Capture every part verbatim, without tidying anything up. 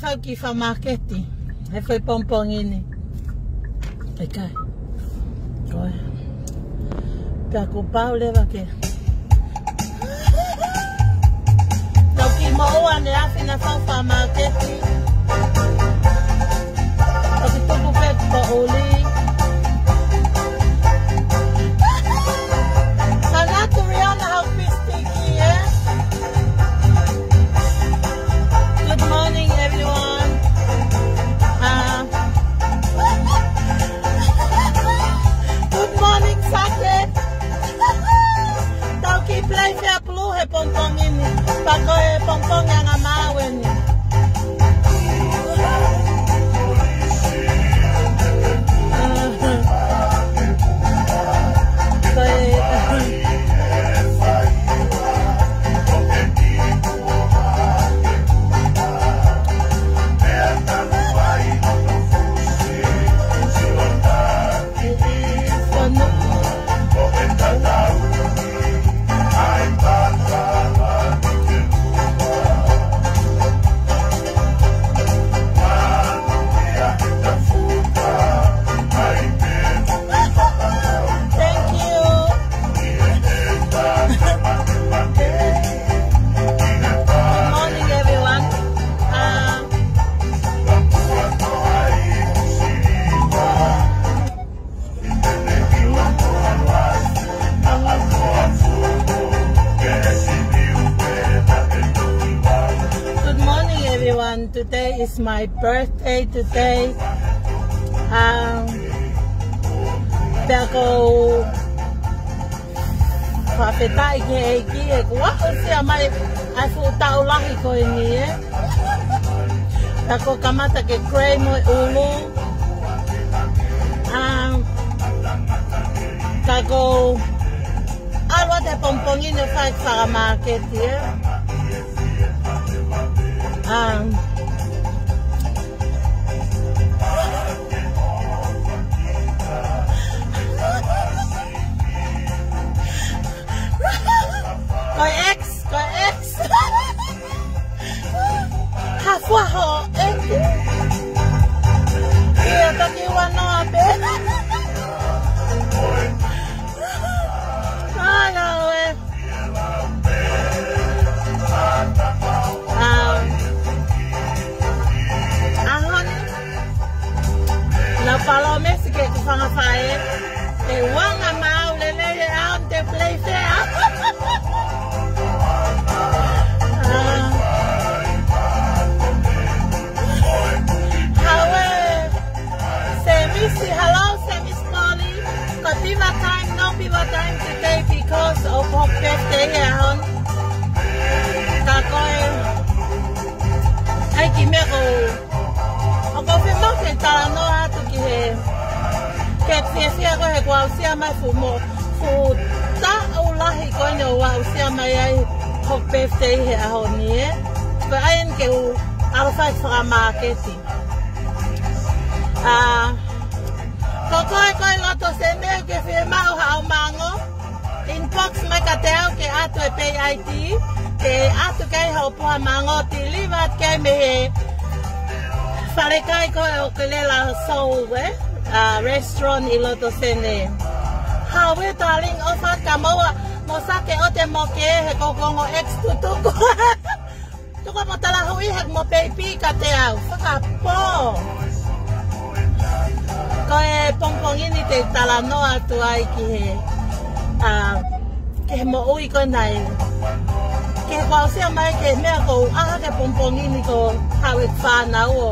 Fai ki he fakamāketi he foʻi pongipongi ni. ʻIkai. Ko e. Pea kuo pau leva ke tau kiʻi moʻua ʻaneafi naʻa fai fakamāketi. Toki tuku pē poʻuli. Hana Turiana, how busy, yeah? Good morning, everyone. Uh, good morning, Sake. Tau kiʻi Playfair Blue he pongipongi ni. Pea ko e pongipongi anga maau eni. Ko e, Thank you. Good morning, everyone. Uh, Good morning, everyone. Today is my birthday today. Um, pea ʻoku ou fakafetaʻi ki he ʻEiki he kuo aʻusia mai ʻa e fuʻu taʻu lahi ko eni, ē. Pea ʻoku ou kamata ke grey mo e ʻulu. Um, ka ʻoku ou ʻalu atu he pongipongi ni ʻo fai fakamāketi, ē. Um, Ko e ex, ko e ex. Hafua hoʻo ex. ʻIa, toki ua noa pē. Alo ē. Um, ʻaho ni, naʻá ku palōmesi ki heʻeku fanga faʻē, ʻe anga maau lelei e ʻaho ni te Playfair. Ah. Haue, Semisi, hello, Semisi Polly. Ko Piva time, no Piva time today because of her birthday he ʻaho ni. Ka ko e, ʻai ki he meʻa ko ē, ʻoku ou fiemaʻu ke talanoa atu ki he, ke fiefia ko ē he kuo aʻusia mai fuʻu mo, fuʻu taʻu lahi ko eni ʻoku aʻusia mai ai hoku birthday he ʻaho ni, ē. Ko e ʻai eni ke u ʻalu ʻo fai fakamāketi. ʻA, ko koe ko ē ʻi loto Senē ʻoku ke fiemaʻu haʻo mango, inbox mai kiate au ke ʻatu e pay I D, ke ʻatu ki ai hoʻo puha mango, deliver ki ai mei he falekai ko ē ʻo Kelela Soul, ē, ʻa, restaurant ʻi loto Senē. Haue darling, ʻofa ka moua mo Sake ʻo te moke he ko e ongo ex tutuku. Tuku mo talahuʻi he mo baby kiate au. Fakapō. Ko e pongipongi ni te u talanoa atu ai ki he, ʻa, ki he moʻui ko ena ē. Ki he kuo aʻusia mai ki he meʻa ko ē ʻa e pongipongi ni ko e haʻu e fānau ʻo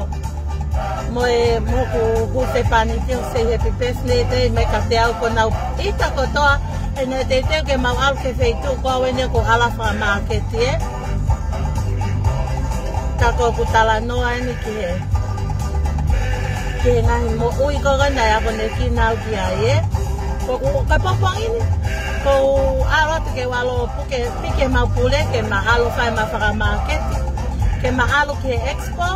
mo e, mo hoku husepāniti ʻo say happy birthday mai kiate au, kuo nau ʻita kotoa, ʻe ne teitei ke mau ʻalu ki he feituʻu ko ē eni ʻoku ʻalu ʻo fakamāketi, ē. Ka ko ʻeku talanoa eni ki he, ki he ngaahi moʻui ko ē naʻe akonekina au ki ai, ē. Ko ʻeku, ko e pongipongi ni, ʻoku ou ʻalu atu ke u ʻalu ʻo puke, piki ʻemau pule, ke ma ʻalu ʻo fai ʻema fakamāketi, ke ma ʻalu ki he expo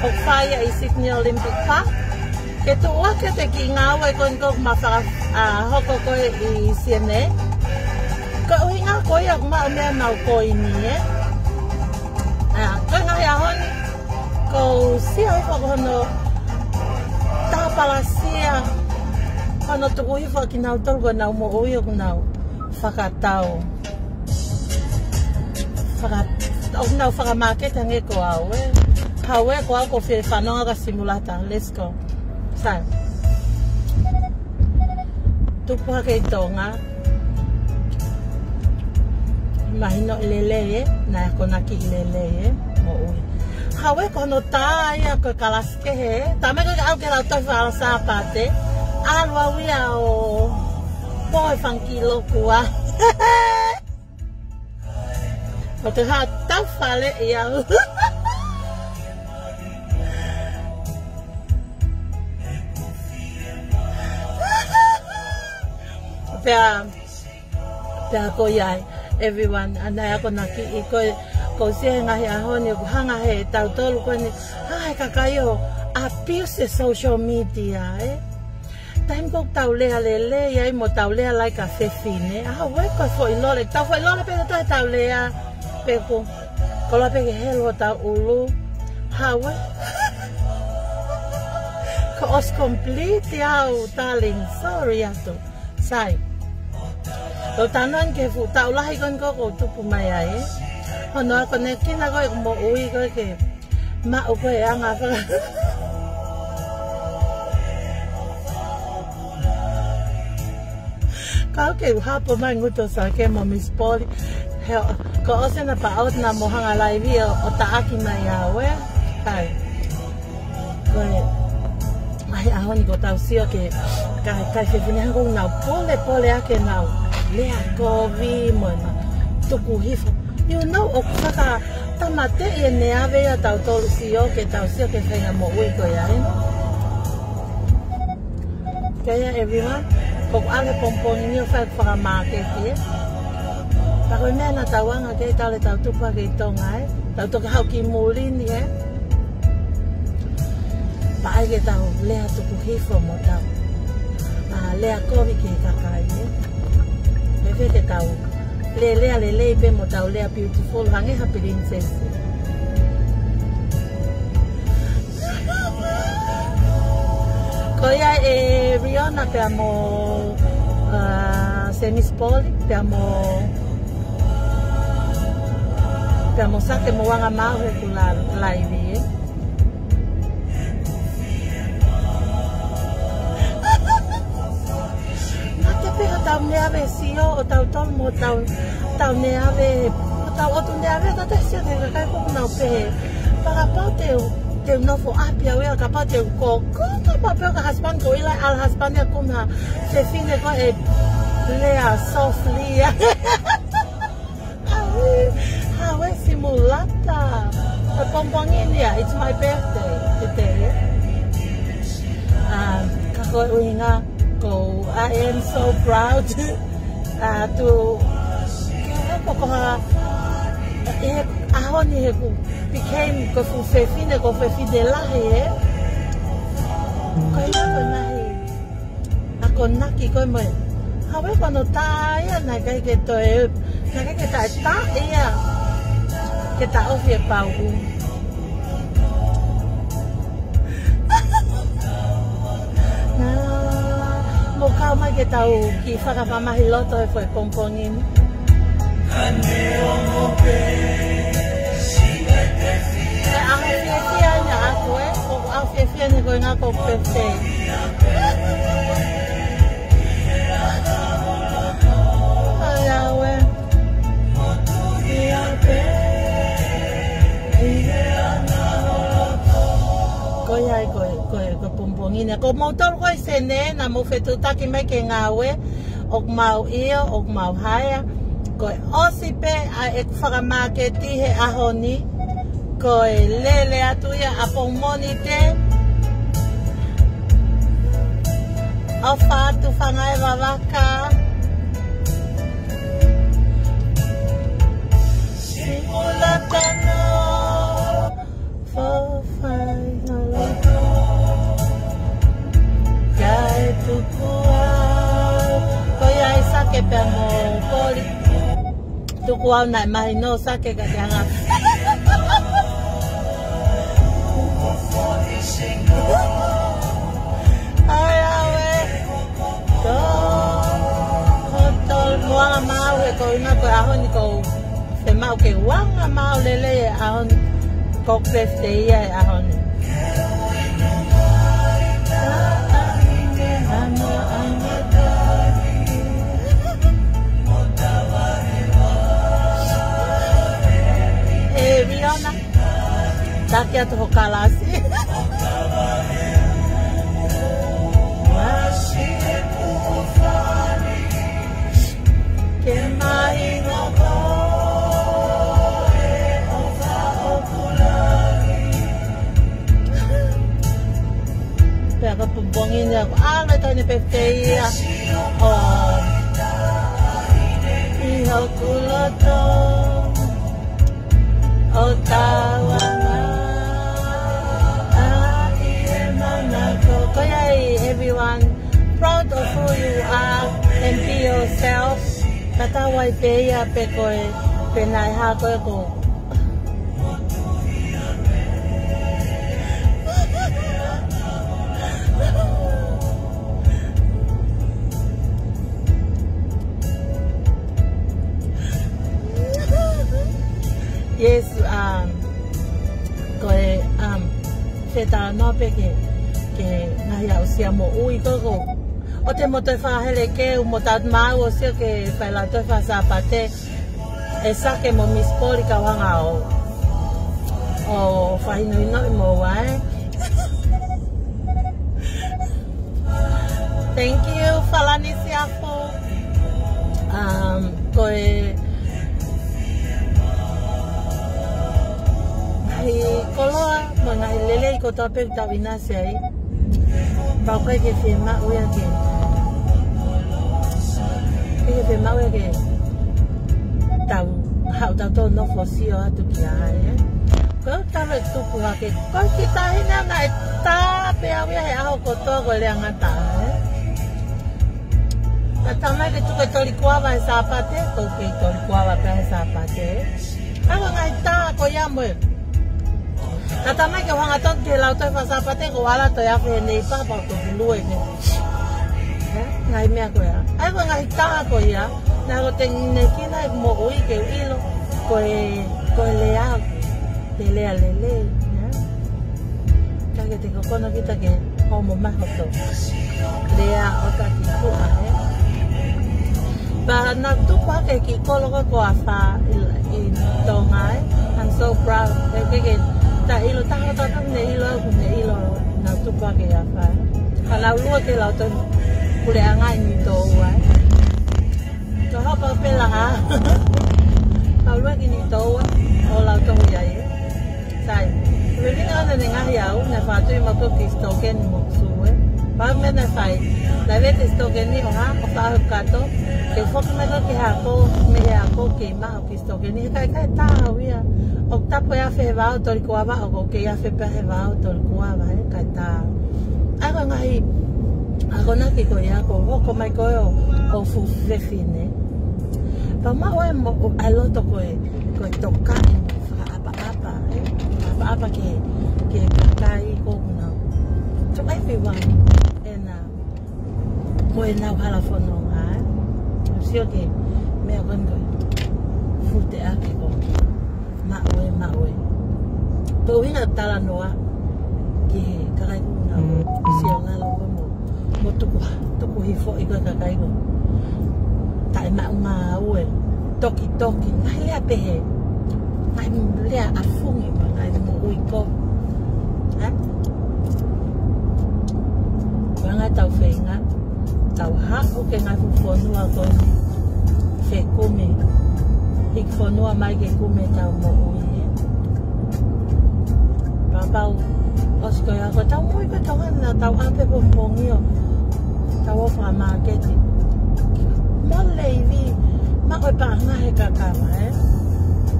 ʻoku fai ʻi Sydney Olympic Park. Ke tuʻu hake ʻete kiʻi ngāue ko eni ʻoku ma faka-, ʻa, hoko ko ē ʻi Senē. Ko e ʻuhinga ko ia ʻoku maʻu mei ai ʻemau koini, ē. ʻA, ko e ngaahi ʻaho ni, ʻoku ou Sia hifo ko hono tāpalasia, hono tuku hifo kinautolu ko ʻenau moʻui ʻoku nau fakatau. Faka-, ʻoku nau fakamāketi ange ko au, ē. Haʻu ē ko au ko fē fanongo ka simulata. Let's go. Sai. Tupu hake ʻi Tonga. Mahino lelei, ē? Naʻe akonaki lelei, ē? Moʻui. Haʻu ē ko hono tā ia ko e kalasi kehe, ē? Talamai ko e au ke lau tohi fala Sāpate. ʻAlu au ia ʻo pō e fanga kiʻi lokua. ʻO te ha tau fale ia. Pea, pea ko ia ai, everyone, ʻa ē naʻe akonaki ʻi ko, ko sia he ngaahi ʻaho ni, ʻoku hanga he tautolu ko eni, hanga he kakai ʻo abuse e social media, ē? Taimi ko ē ʻoku tau lea lelei ai mo tau lea lahi ki he fefine, ʻa, haʻu ē ko e foʻi lole, tau foʻi lole pē tautolu tau lea, pē ko, ko la pē ke helu hotau ʻulu, haʻu ē. Ko ʻosi complete au, darling, sorry atu. Sai. Tau tānaki ki he fuʻu taʻu lahi ko eni ko ē ʻoku ou tupu mai ai, ē. Hono akonekina ko ē ʻeku moʻui ko ē ke maʻu ko e anga faka-, kau ke u hapo mai ngutu ʻo Sake mo Miss Polly. He, ko ʻosi ena pea ʻoua naʻa mou hanga laivi ʻo, ʻo taʻaki mai au, ē. Kai. Ko e, ʻa e ʻaho ni ko ʻetau sio ki he, ka, ka fefine hangē ʻoku nau pole, pole ake ʻenau lea kovi mo ʻenau tuku hifo. You know, ʻoku fakatamateʻi e neave ia ʻa tautolu sio ke tau sio ki he faʻahinga moʻui ko ia, ē? Ko ia, everyone, ko ʻeku ʻalu he pongipongi ni ʻo fai ʻeku fakamāketi, ē? Ka ko e meʻa naʻa tau anga ki ai, tau lea tau tupu hake ʻi Tonga, ē? Tau toki haʻu ki muli ni, ē? Pea ʻai ke tau lea tuku hifo mo tau, ʻa, lea kovi ki he kakai, ē? Pea fēfē ke tau lea, lea lelei pē mo tau lea beautiful hangē ha princess. Ko ia ē Riona pea mo, ʻa, Miss Polly, pea mo, pea mo Sake mo Anga Mau heʻeku la-, laivi, ē. Naʻa te pehē ʻoku tau neave sio, ʻo tau tolu mo tau, tau neave, ʻo tau ʻotu neave, tau te sio ki he kakai ʻoku nau pehē. Fakapapau te u, te u nofo ʻapi au ia, kapau te u ko, ko, ko, kapau pē ʻoku husband ko ila, ʻalu husband ia ko e meʻa, fefine ko ē lea softly ia. Haʻu ē, simulata. Ko e pongipongi ni ia, it's my birthday today, ē? Um, ka ko e ʻuhinga, ko, I am so proud. Uh, to, ke hoko ko ha, ʻi he ʻaho ni heʻeku became ko e fuʻu fefine, ko e fefine lahi, ē? Ko e, ko e ngaahi akonaki ko ē mo e. Haʻu ē ko hono tā ia, naʻe ʻikai ke toe, naʻe ʻikai ke taʻetaʻe ia ke taʻofi e pau. Naʻa mou kau mai ke tau kiʻi fakamamahi loto he foʻi pongipongi ni. Ko e ʻaho fiefia ʻaʻaku, ē? Ko e ʻaho fiefia ni ko e ngaahi ko pese. Ai, ʻauē. Ko ia ai ko e, ko e, ko e pongipongi ni. Ko moutolu ko ē ʻi Senē, naʻa mou fetuʻutaki mai ki he ngāue, ʻoku mau ʻio, ʻoku mau hire. Ko e ʻosi pē ʻa ʻeku fakamāketi he ʻaho ni, ko e lele atu ia ʻapou Mōnite. ʻOfa atu fanga ʻe vavaka. Simulata no. Fōfai ngalo. Kae tuku au. Ko ia ai Sake pea mo Polly. Tuku au naʻe mahino Sake ka te anga. Ko e birthday ia he ʻaho ni. ʻE Riona, taki atu ho kalasi. Ke mahinongo e ʻofa ʻoku lahi. Pea ka pongipongi ni ʻoku ʻalu e taʻahine pē ia. ʻO ʻi hoku loto. ʻO tauange ʻa e manako. Ko ia ai, everyone, proud of who you are and be yourself. Ka tau ai pē ia pe ko e, pe naʻe hā koe ko. Yes, um, ko e, um, fetalanoa pē ki he, ki he ngaahi aʻusia moʻui ko ē. ʻOua te mou toe fakahele ke u mo tau maʻu ʻo sio ke fai lau toe faka-Sāpate. ʻE Sake mo Miss Polly, kau hanga ʻo, ʻo fakahinohinoʻi moua, ē. Thank you, Falanisi Afu. Um, ko e ngaahi koloa, mo e ngaahi lelei kotoa pē ʻoku tau ʻinasi ai. Pau ko e ke fiemaʻu ia ke. Ke fiemaʻu ia ke. Tau, haʻu tautolu ʻo nofo ʻo sio atu ki ai, ē. Ko e tala e tupu hake. Ko e kiʻi taʻahine naʻe tā pē au ia he ʻaho kotoa ko e lea ngata, ē. Ka talamai ke tuku e toli kuava he Sāpate, ko e kei toli kuava pē he Sāpate. ʻA ia ko e ngaahi tā ko ia mo e. Ka talamai ke u hanga atu ki he lau toe faka-Sāpate, ko e ala toe afe he nei papa ko e lue ke. Ē, ngaahi meʻa ko ia. ʻA ia ko e ngaahi tā ko ia, naʻa ko e tenginekina e moʻui ke u ʻilo, ko e, ko e lea, ko e lea lelei, ē. Ka ke te kokono kita ke homo mai hoto. Lea ʻo taki kuʻa, ē. Pea naʻa tupu hake ki kolo ko ko afā ʻi, ʻi Tonga, ē. I'm so proud. Ke, ke, ke, ta ʻilo, ta hoto, ta ne ʻilo, ku ne ʻilo, naʻa tupu hake afā, ē. Ka lau lua ke lau tonu, puleʻanga ʻi Nitoua, ē. Ka hapa pē la ha. Ka lue ki Nitoua, ʻo lau tonu ia, ē. Sai. Ko e meʻa ʻana ne ngahi au, naʻe fātui maʻu ko e kiʻi sitokeni mo sue. Pea meʻa naʻe fai. Naʻe vete sitokeni ʻo hā, ʻo fā ʻo kato. Ke foki mai ko e ke hā ko, mei he hā ko ke maʻu kiʻi sitokeni. He ʻikai, ʻikai tā au ia. ʻOku tapu e afe he vao toli kuava, ʻoku kei afe pē he vao toli kuava, ē, ʻikai tā. ʻA ia ko e ngaahi akonaki ko ia, ko e hoko mai ko ē ʻo, ʻo fuʻu fefine. Pea maʻu e mo, ʻa e loto ko ē, ko e tokaʻi mo fakaʻapaʻapa, ē? ʻApaʻapa ki he, ki he kakai ko ena. To everyone, ena, ko ena hala fononga, ē? Sio ki he meʻa ko ena ko e fute ake ko. Maʻu ē, maʻu ē. Ko e ʻuhinga talanoa ki he kakai ko ena. Mm. Sio ngalo ko mo. Mo tuku, tuku hifo ʻi ko e kakai ko. Taʻe maʻu ngāue, toki toki, ngaahi lea pehē. Ngaahi lea ʻafungi, mo ngaahi moʻui ko. Ē? Ko e ngaahi tau feinga, tau haʻu ki he ngaahi fuʻu fonua ko eni. Fekumi. Hiki fonua mai ke kumi tau moʻui, ē. Kapau ʻosi ko ia ko e tau moʻui ko e Tonga naʻa tau ʻape pongipongi ʻo tau ō fakamāketi. Mole ivi, maʻu e paʻanga he kakava, ē.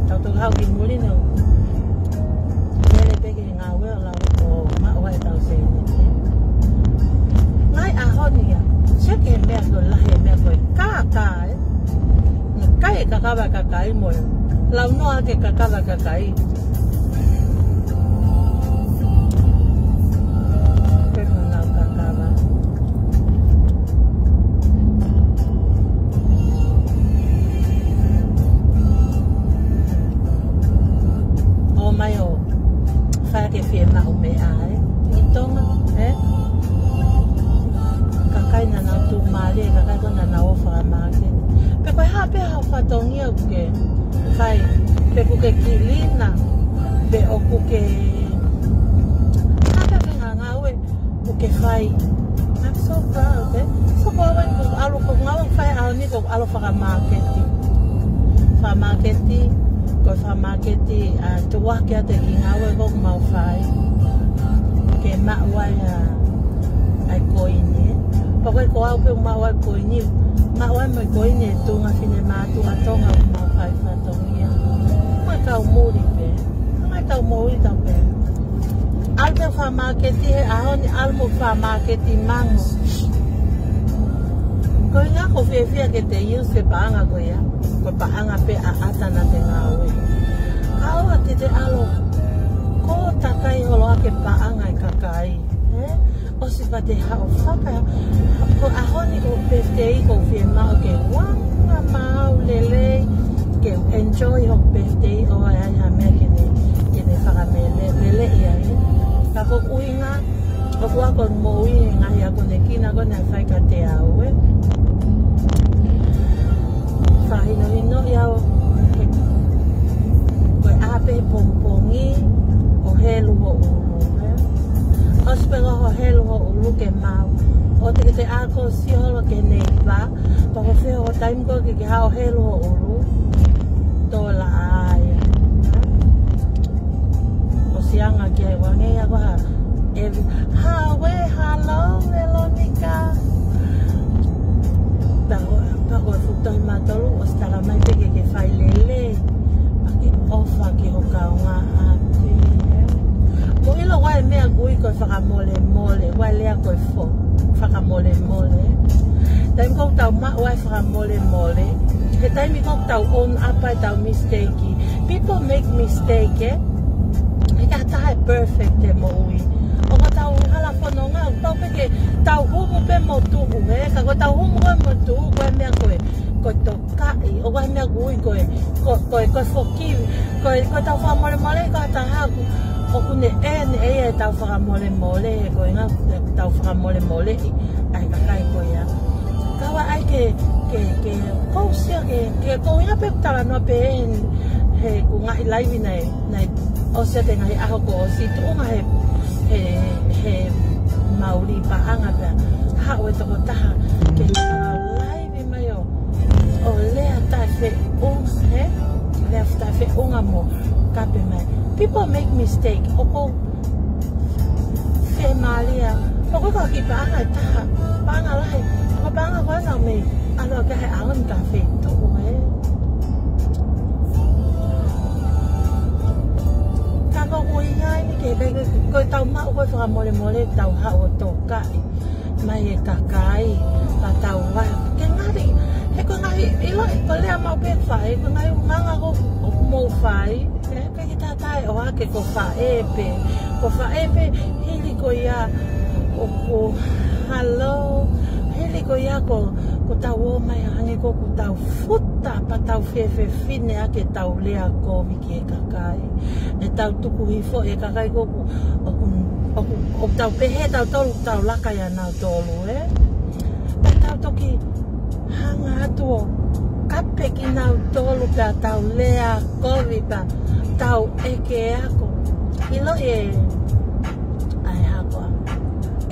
Tau toki haʻu ki muli ni ʻo lele pē ki he ngāue ʻo lau ʻo maʻu ai e tau sēniti. Ngaahi ʻaho ni ia, sio ki he meʻa ko e lahi e meʻa ko e kākā, ē. Naʻe kai e kakava kakai mo e. Lau noa ke kakava kakai. Pe ko lau kakava. ʻO mai ʻo. Kae ke fiemaʻu meʻa, ē? ʻI Tonga, ē? Kakai naʻa nau tuʻumālie, kakai ko ē naʻa nau ō fakamāketi. Pe ko e hā pē haʻo fatongia ʻoku ke fai, pe ʻoku ke kilina, pe ʻoku ke, hā pē ha ngāue ʻoku ke fai. I'm so proud, ē? So proud when ʻoku ʻalu ko e ngāue ʻoku fai he ʻaho ni, ko e ʻalu fakamāketi. Fakamāketi, ko e fakamāketi, ʻa, tuʻuaki atu e kiʻi ngāue ko ē ʻoku mau fai. Ke maʻu ai ʻa, ʻa e koini, ē? Pea ko e ko au pē ʻoku maʻu ai e koini, maʻu ai mo e koini e tuʻunga finemātuʻa Tonga ʻoku mau fai fatongia. Ko e kau muli pē. Ko e kau moʻui tau pē. ʻAlu pē fakamāketi he ʻaho ni, ʻalu mo fakamāketi mango. Ko e ʻuhinga ʻoku ou fiefia ke te use e paʻanga ko ia. Ko e paʻanga pē ʻaʻata naʻa te ngāue. Kae ʻoua te te ʻalu ʻo takai holo ʻaki e paʻanga e kakai, ē? ʻOsi pea te haʻu ʻo faka-, ko e ʻaho ni ko e birthday, ʻoku ou fiemaʻu ke uanga maau lelei, ke enjoy hoʻo birthday, ʻoua ʻe ʻai ha meʻa ke ne, ke ne fakamele-, meleʻi ai. Ka ko e ʻuhinga ʻoku ou ako moʻui he ngaahi akonekina ko ē naʻe fai kiate au, ē. Fakahinohinoʻi au he, ko e ʻā pē he pongipongi ʻo helu ho ʻulu, ē. ʻOsi pē ko ē hoʻo helu ho ʻulu ke maau, ʻoua te ke ʻā ʻo sio holo ki he neighbour, pe ko fē ho taimi ko ē ke ke haʻu ʻo helu ho ʻulu. Tō laʻā ia. ʻOsi anga ki ai, uangeia ko ha, every, hawe, hello, Veronica. Pea ko, pea ko e fuʻu tohi mā tolu, ʻosi tala mai pē ke ke fai lelei. Pea ke ʻofa ki ho kaungāʻapi, ē. Mou ʻilo ʻoku ʻi ai e meʻa ʻoku ui ko e fakamolemole, ʻoku ʻi ai e lea ko e fo-, fakamolemole. Taimi ko ē ʻoku tau maʻu ai e fakamolemole, he taimi ko ē ʻoku tau own up ai ʻetau mistake. People make mistake, ē? ʻIkai ha taha ʻe perfect he moʻui. ʻOku tau hala fononga, ʻoku tau pehē ke tau humu pē mo tuʻu, ē? Ka ko ʻetau humu ko ē mo tuʻu, ko e meʻa ko ē, ko e tokaʻi, ʻoku ʻi ai e meʻa ʻoku ui ko e, ko, ko e, ko e forgive, ko e, ko ʻetau fakamolemole, ko ha taha ʻoku, ʻoku ne ʻene ʻe ia ʻetau fakamolemole, ko e ʻuhinga ʻetau fakamolemoleʻi ʻa e kakai ko ia. Kae ʻoua ʻai ke, ke, ke, ʻoku ou sio ke, ke, ko e ʻuhinga pē ʻoku talanoa pē he, he ʻeku ngaahi live naʻe, naʻe ʻosi atu e ngaahi ʻaho kuo ʻosi tuʻunga he, he, he mauli paʻanga pea haʻu e tokotaha ke live mai ʻo, ʻo lea taʻefeʻunga, ē? Lea taʻefeʻunga mo kape mai. People make mistake. ʻOku ou fiemālie. ʻOku ʻikai ko ha kiʻi paʻanga ʻe taha. Paʻanga lahi. Ko e paʻanga ko ena mei ʻalu ake he ʻaho ni ki ha feituʻu, ē. Ka ko e ʻuhinga eni ke, ke, ke, ko ʻetau maʻu ko ē e fakamolemole, tau haʻu ʻo tokaʻi mai e kakai, ka tau ʻai ke ngaahi, he ko e ngaahi, ʻilo, ko e lea maʻu pē ʻoku fai, ko e ngaahi ʻulungaanga ko ē ʻoku mou fai, ē, ʻikai ke tau toe ʻohake ko e faʻē pē, ko e faʻē pē, hili ko ia, ʻoku, hello, hili ko ia ko, ko ʻetau ō mai hangē ko ē ʻoku tau futa, pea tau fefefine ʻaki ʻetau lea kovi ki he kakai. ʻEtau tuku hifo e kakai ko ē ʻoku, ʻoku, ʻoku, ʻoku tau pehē ʻe tautolu ʻoku tau laka ʻia nautolu, ē? Pea tau toki hanga atu ʻo kape kinautolu pea tau lea kovi pea tau ʻeke ako. ʻIlo e, ʻa e hā koā.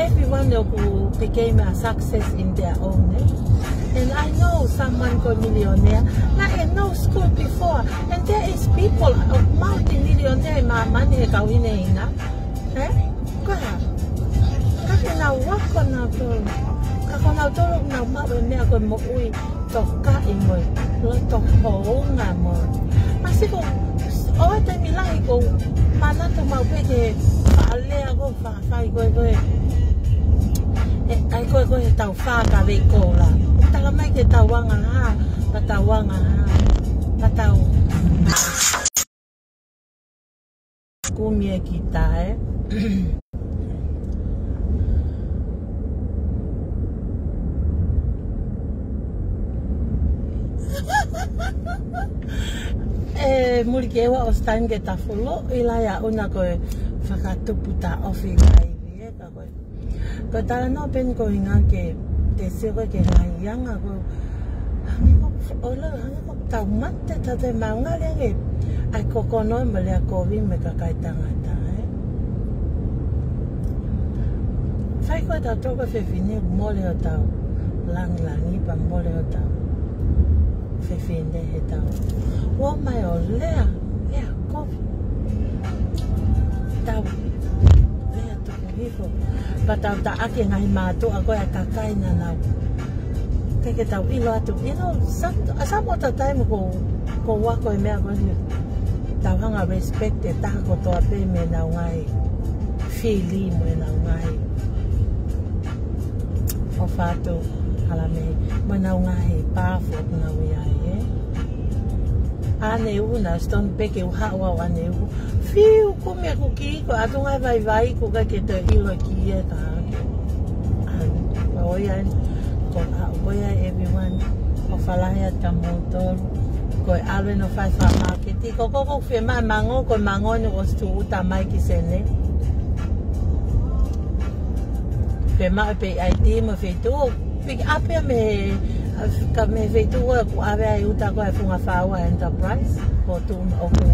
Everyone ʻoku became a success in their own, ē? And I know someone ko e millionaire, naʻe no school before, and there is people ʻoku multi-millionaire ʻi māmani he kau hinehina, ē? Ka, ka ke nau ako nautolu. Ka ko nautolu ʻoku nau maʻu e meʻa ko e moʻui tokaʻi mo e loto hounga mo e. Masiʻi ko, ʻo e taimi lahi ʻoku ou manatu maʻu pē ki he faʻa lea ko ē ʻoku fai ko ē ko ē. ʻE, ʻai ko ē ko ē he tau fā ka vei koula. Tala mai ke tau anga hā, ka tau anga hā. Ka tau kumi e kita, ē. ʻE, muli ke ua ʻosi taimi ke tafulo, ʻi he ʻaho ni ko e fakatupu taʻofi laivi, ē, ka ko e. Ko e talanoa pē ko e ʻuhinga ke te sio ko e ke laianga ko e. Hangē ko, ʻo la, hangē ko tau mate, tau te maunga le ange. ʻAi ko kono mo lea kovi me kakai tangata, ē. Fai ko e tau toko fefine mole ʻo tau. Langilangi pea mole ʻo tau. Fefine he tau. Ua mai ʻo lea, lea kovi. Tau, lea tuku hifo. Pea tau taʻaki ngaahi mātuʻa ko e kakai naʻa nau. Ke ke tau ʻilo atu, ʻilo, sa, a sa mo ta taimi ko, ko ua ko e meʻa ko ni. Tau hanga respect e taha kotoa pē mei heʻenau ngaahi fili mo ʻenau ngaahi. ʻO fatu, hala mei, mo ʻenau ngaahi pāfo ʻoku nau ʻi ai, ē. ʻAne u na, stone peke u haʻu au ʻane u. Fiu kumi ʻeku kī, ko e ʻatu ngaahi vaivai, ko e ʻikai ke toe ʻilo e kī ē ka. ʻAne, ʻo ia, ko, ʻa, ʻo ia everyone, ʻofa lahi atu kia moutolu, ko e ʻalu ʻeni ʻo fai fakamāketi, ko, ko, ko, fiemaʻu e mango, ko e mango ni ʻosi tuʻuta mai ki Senē. Fiemaʻu e pei ʻai ti mo feituʻu, pick up ia mei, ka mei feituʻu ʻoku ʻave ai uta ko e funga fāua Enterprise, ko tu ʻoku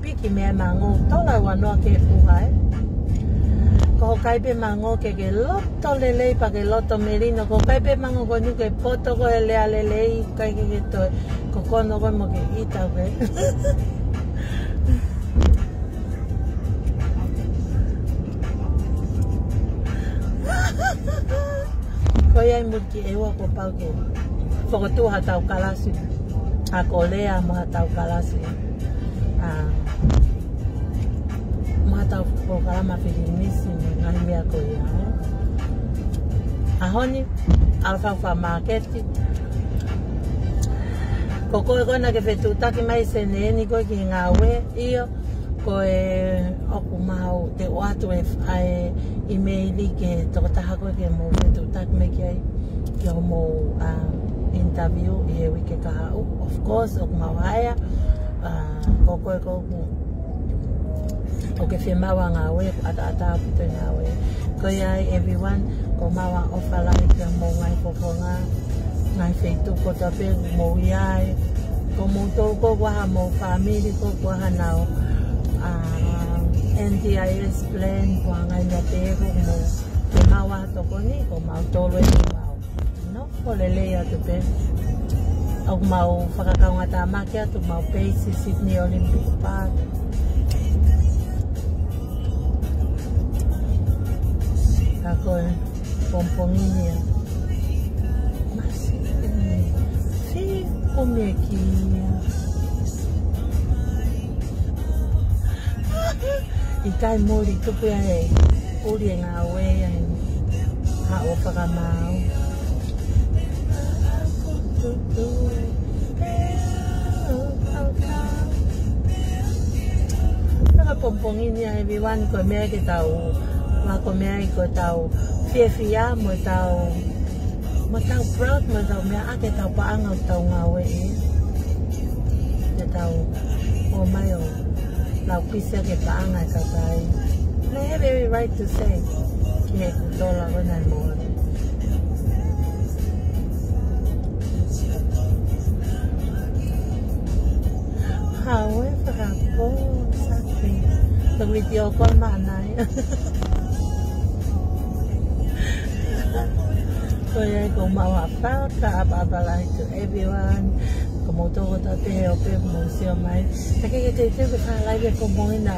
piki mei ai mango tola ua noa ke puha ē. Ko hoʻo kai pē mango ke ke loto lelei pea ke loto melino, ko hoʻo kai pē mango ko eni ke poto ko e lea lelei, ʻikai ke ke toe, ko kono ko e mo ke ʻita ko e. Ko ia ʻi muʻa ki ʻEua kuo pau ke fokotuʻu haʻatau kalasi. ʻA ko Lea mo haʻatau kalasi. ʻA, mo haʻatau polokalama filimisi mo e ngaahi meʻa ko ia. ʻAho ni, ʻalu fau fakamāketi. Ko koe ko ena ke fetuʻutaki mai Senē ni ko e ki he ngāue, ʻio, ko e ʻoku mau te ʻoatu e f-, ʻa e email ki he tokotaha ko e ke mou fetuʻutaki mai ki ai, ki hoʻomou, ʻa, interview ʻi he uike kahaʻu. Of course, ʻoku mau hire, ʻa, ko koe ko ʻoku ʻoku ke fiemaʻu ha ngāue, ʻoku ʻataʻatā ʻaupito e ngāue. Ko ia ai everyone, ko mau ʻofa lahi kia mou ngaahi fofonga, ngaahi feituʻu kotoa pē mou ʻi ai. Ko moutolu ko ʻoku ʻi ai hamou family ko ʻoku ʻi ai hanau, ʻa, N D I S plan, ko e ngaahi meʻa pē ko ʻoku mou, ke mau ʻa tokoni, ko mautolu e mau. Nofo lelei atu pē. ʻOku mau fakakaungātāmaki atu mau peisi Sydney Olympic Park. Ka ko e pongipongi ni ʻa. Masi, fiu kumi e kī ia. ʻIkai muli tuku ia he ʻuli e ngāue ia he haʻu ʻo fakamaau. Ka pongipongi ni ʻa everyone ko e meʻa ke tau, ma ko e meʻa ko e tau fiefia mo e tau, mo e tau proud mo e tau meʻa ʻa ke tau paʻanga ʻo tau ngāue ē. Ke tau ō mai ʻo lau pisi ʻa ke paʻanga e kakai. They have every right to say, ki he kutola ko ena mo. However, ko sake. Ko e video ko e maʻanai. Ko ia ko mau ʻofa, ka ʻapaʻapa lahi to everyone. Ko moutolu kotoa pē he ʻoku mou sio mai. Ka ke ke te te ke fālai ke ko mou ina.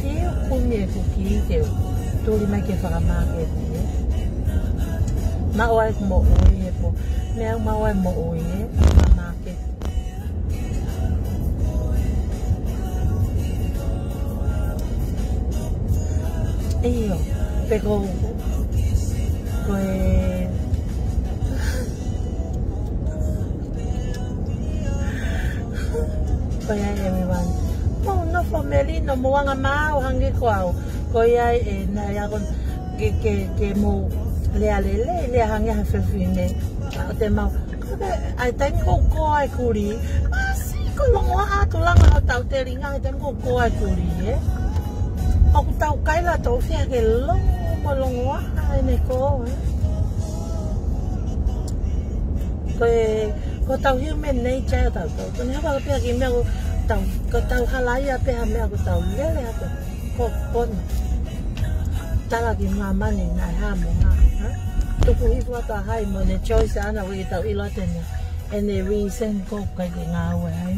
Fiu kumi ʻeku kī ke tuli mai ke fakamāketi ē. Maʻu ai moʻui ē pō. Meʻa maʻu ai moʻui ē. Fakamāketi. ʻIo, pe ko, ko e, ko ia everyone. Mou nofo melino, mou anga maau hangē ko au. Ko ia ē, naʻe ako ke, ke, ke mou lea lelei, lea hangē ha fefine. ʻO te mau, ko e, ʻai taimi ko ko ai kuli. Masi, Ko e longoaʻa atu langa hotau telinga he taimi ko ē ʻoku kei kuli, ē? ʻOku tau kaila toʻu fia ke longo mo longoaʻa ʻene kō, ē? Ko e, ko hotau human nature ʻa tautolu. Ko e hā pē ha kiʻi meʻa ʻoku tau, ʻoku tau halaia pē ha meʻa ʻoku tau lele atu. Ko pono. Tala ki māmani naʻe hā mo hā, hā? Tuku hifo atu ʻa hai mo ʻene choice ʻana, ʻoku ʻikai ke tau ʻilo atu ʻene, ʻene reason ko ē ʻoku ʻikai ke ngāue ai.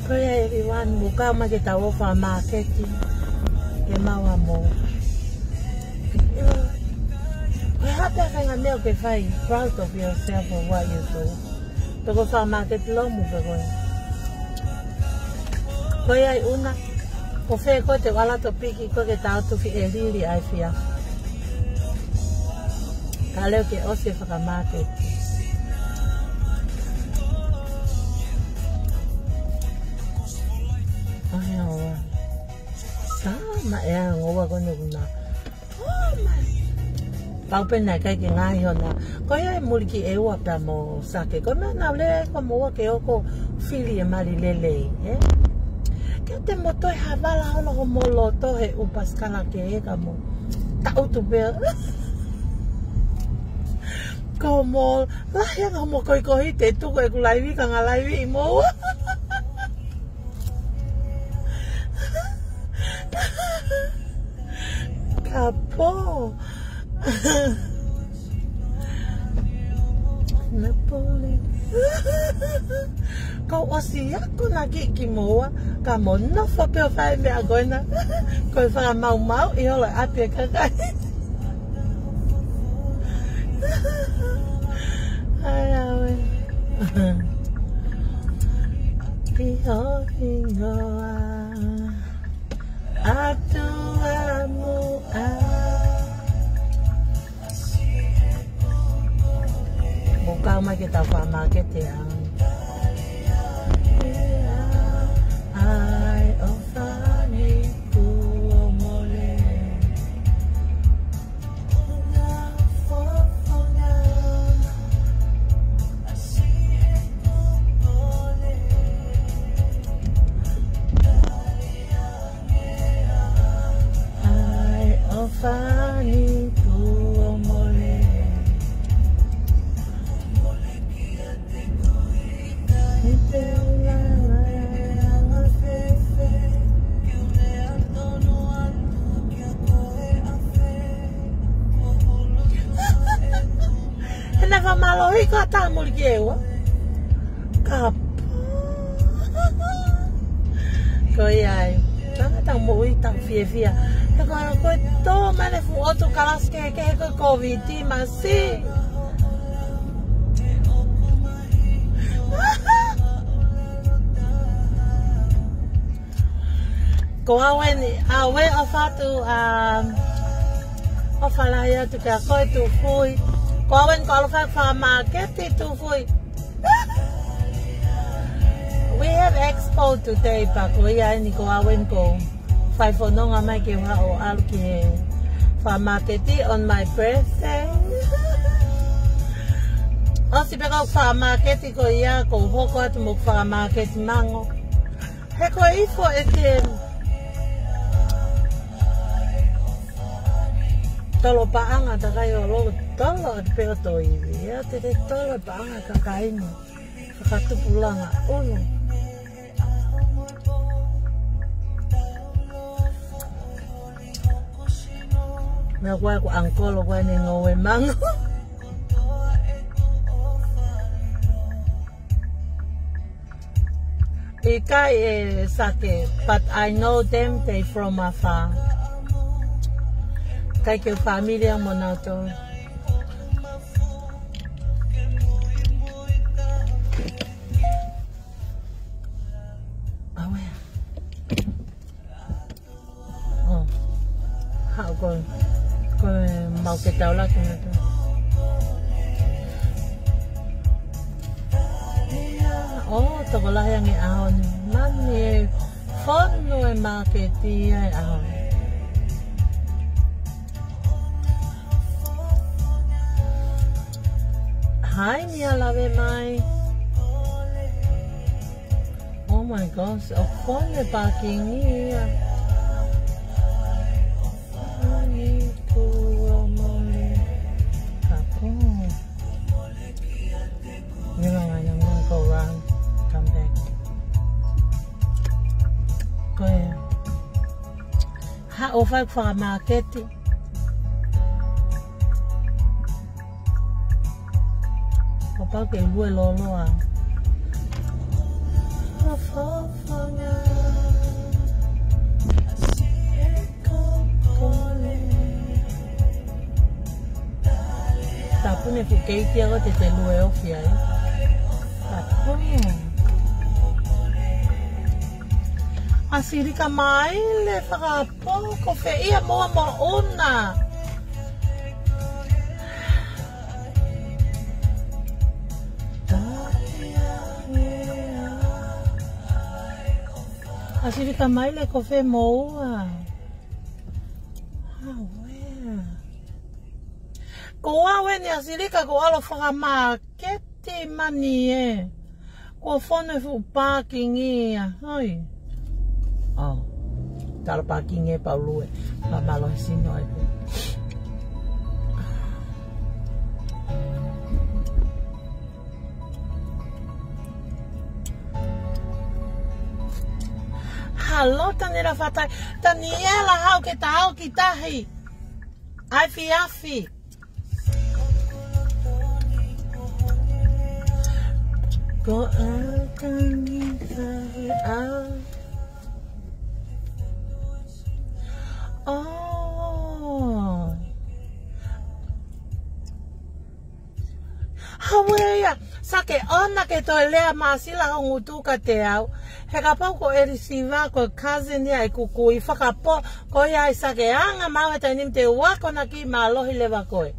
Ko ia everyone, mou kau mai ke tau ō fakamāketi. Ke maua mo. Ko e hā pē ha faʻahinga meʻa ʻoku ke fai, proud of yourself for what you do. Pe ko e fakamāketi lomu pe ko e. Ko ia ʻi ʻuna, ko fē ko ē te u ala topiki ko ē ke tau tufi e lili ʻa e efiafi. Ka leo ke ʻosi e fakamāketi. ʻAi, ʻoua. Sa ma e a ngoa ko ne kuna. Oh my. Pau pē naʻe ʻikai ke ngaahi hona. Ko ia e muli ki ʻEua pea mo Sake. Ko e meʻa naʻa ku lea ko mo ua ke ō ko fili e mali lelei, ē? Ke te mo toe havala holo homo loto he ʻupasikala ke eka mo. Taʻutu pē. Ko mo lahi anga homo koikohi te tuku ʻeku laivi ka nga laivi ʻi mo ua. Kapō. Napoli. Kau ʻosi ako na ki, ki mo ua, ka mo nofo pē ʻo fai meʻa ko ena. Ko e fakamaumauʻi holo ʻapi e kakai. ʻAi, ʻaue. Ki ho hingoa. ʻAtu ʻa muʻa. Mou kau mai ke tau fakamāketi ā. ʻAi, ʻo fani kuo mole. ʻAi, ʻo fani kuo mole. He naʻe fakamālohi ko ʻata muli ki ʻEua. Kapō. Ko ia ai. Tangata moʻui tau fiefia. He ko, ko e tō mai e fuʻu ʻotu kalasi kehekehe ko e Covid masi. Ko au eni, ʻoua ʻe ʻofa atu, um, ʻofa lahi atu kia koe Tufui. Ko au eni ko ʻalu fai fakamāketi Tufui. We have expo today, pea ko ia eni ko au eni ko fai fononga mai ke u haʻu ʻo ʻalu ki he fakamāketi on my birthday. ʻOsi pē ko e fakamāketi ko ia, ko u hoko atu mo e fakamāketi mango. He ko e ifo e te tolo paʻanga takai o lo tolo atu pē ʻo toe ivi. Ia te te tolo paʻanga kakai ni. Kakatupu langa ʻulu. Meʻa ko ē ko ʻangkolo ko ē ne ngoue mango. ʻIkai ʻe Sake, but I know them, they from afar. ʻIkai ke familiar mo nautolu. ʻAue. ʻO. Haʻu ko, ko e mau ke taulaki na tu. ʻO, tokolahi ange ʻaho ni. Mani e fonu e māketi ʻa e ʻaho ni. Hai, Nia Lave mai. Oh my gosh, ʻoku fonu e parking ia. Ani kuo mole. Kapo. Never mind, I'm gonna go around, come back. Ko ia. Haʻu ʻo fai fakamāketi. Kapau ke lue loloa. Tāpuni fuʻu keiti ako te te lue ofi ai. Tāpuni. ʻAsilika Maile, fakapō, ko fē ia mo moʻuna. ʻAsilika Maile, ko fē moua. Hauea. Ko au eni ʻAsilika, ko ʻalo fakamāketi mani ē. Kuo fonu e fuʻu parking ia. Hoi. Oh. Tala parking ē pau lue. Mālō e sino ai pē. Halo, Taniela Fatai. Taniela, haʻu ke ta ō ki tahi. Afiafi. Ko ʻAkangi tahi a. Oh. Hauea, sa ke ʻoua ke toe lea Māsila ho ngutu kiate au. He kapau ko ʻElisiva, ko e cousin ia ʻeku kui, fakapō, ko ia ai sa ke anga mau he taimi ni te u ako na ki mālohi leva koe.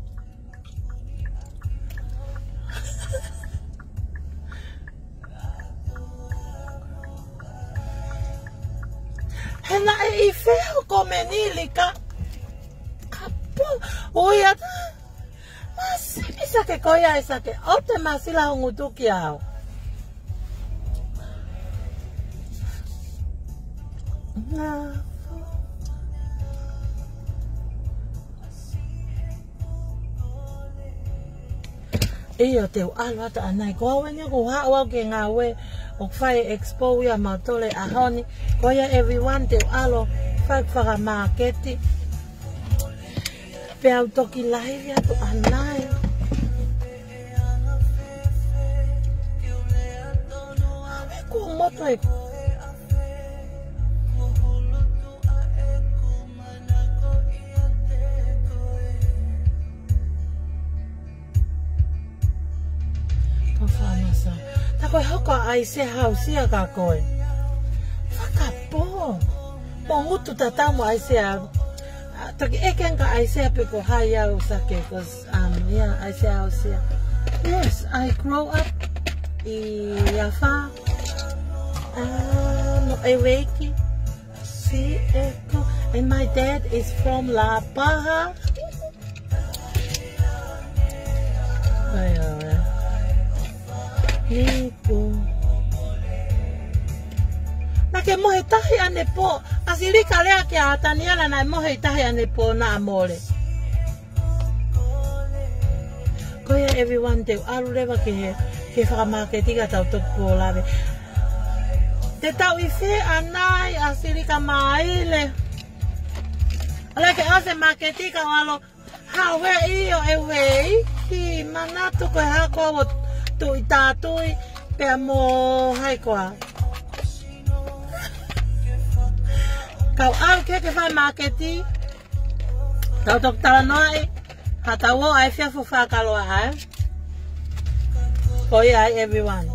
He naʻe ʻi fē hoʻo komeni lika? Kapo, ui ata. Māsila sa ke ko ia ai sa ke ʻoua te Māsila ho ngutu kiate au. Ngā. ʻIo, te u ʻalu atu ʻanai. Ko au eni ʻoku haʻu au ke ngāue ʻo fai expo ia mautolu he ʻaho ni. Ko ia everyone te u ʻalu fai fakamāketi. Pea u toki laivi atu ʻanai. Awe kuo moto e. Ko Fanasa. Ta ko e hoko ʻa ʻAisea Hausia ka ko e. Fakapō. Mo ngutu tatau mo ʻAisea. Ah, taki ʻeke ange kia ʻAisea pe ko hai au sa ke, 'cause, um, yeah, ʻAisea Hausia. Yes, I grow up ʻi Afa. Ah, no, ʻEueiki. Si eko. And my dad is from Lapaha. Ai, ai. Niku. Naʻa ke mohe tahi ʻanepō. ʻAsilika lea kia Taniela naʻe mohe tahi ʻanepō naʻa mole. Ko ia everyone te u ʻalu leva ke, ke fakamāketi ka tau toki pō lave. Te tau ʻi fē ʻanai ʻAsilika Maile. ʻAlu ke ʻosi e māketi ka u ʻalu. Hauea ʻio ʻEueiki, manatu ko e hā koā ʻoku tuʻi tātui, pea mo hai koā. Kau ʻalu ke ke fai māketi, tau toki talanoaʻi, ha tau ō ai fia fufakaloa ai. Ko ia ai everyone.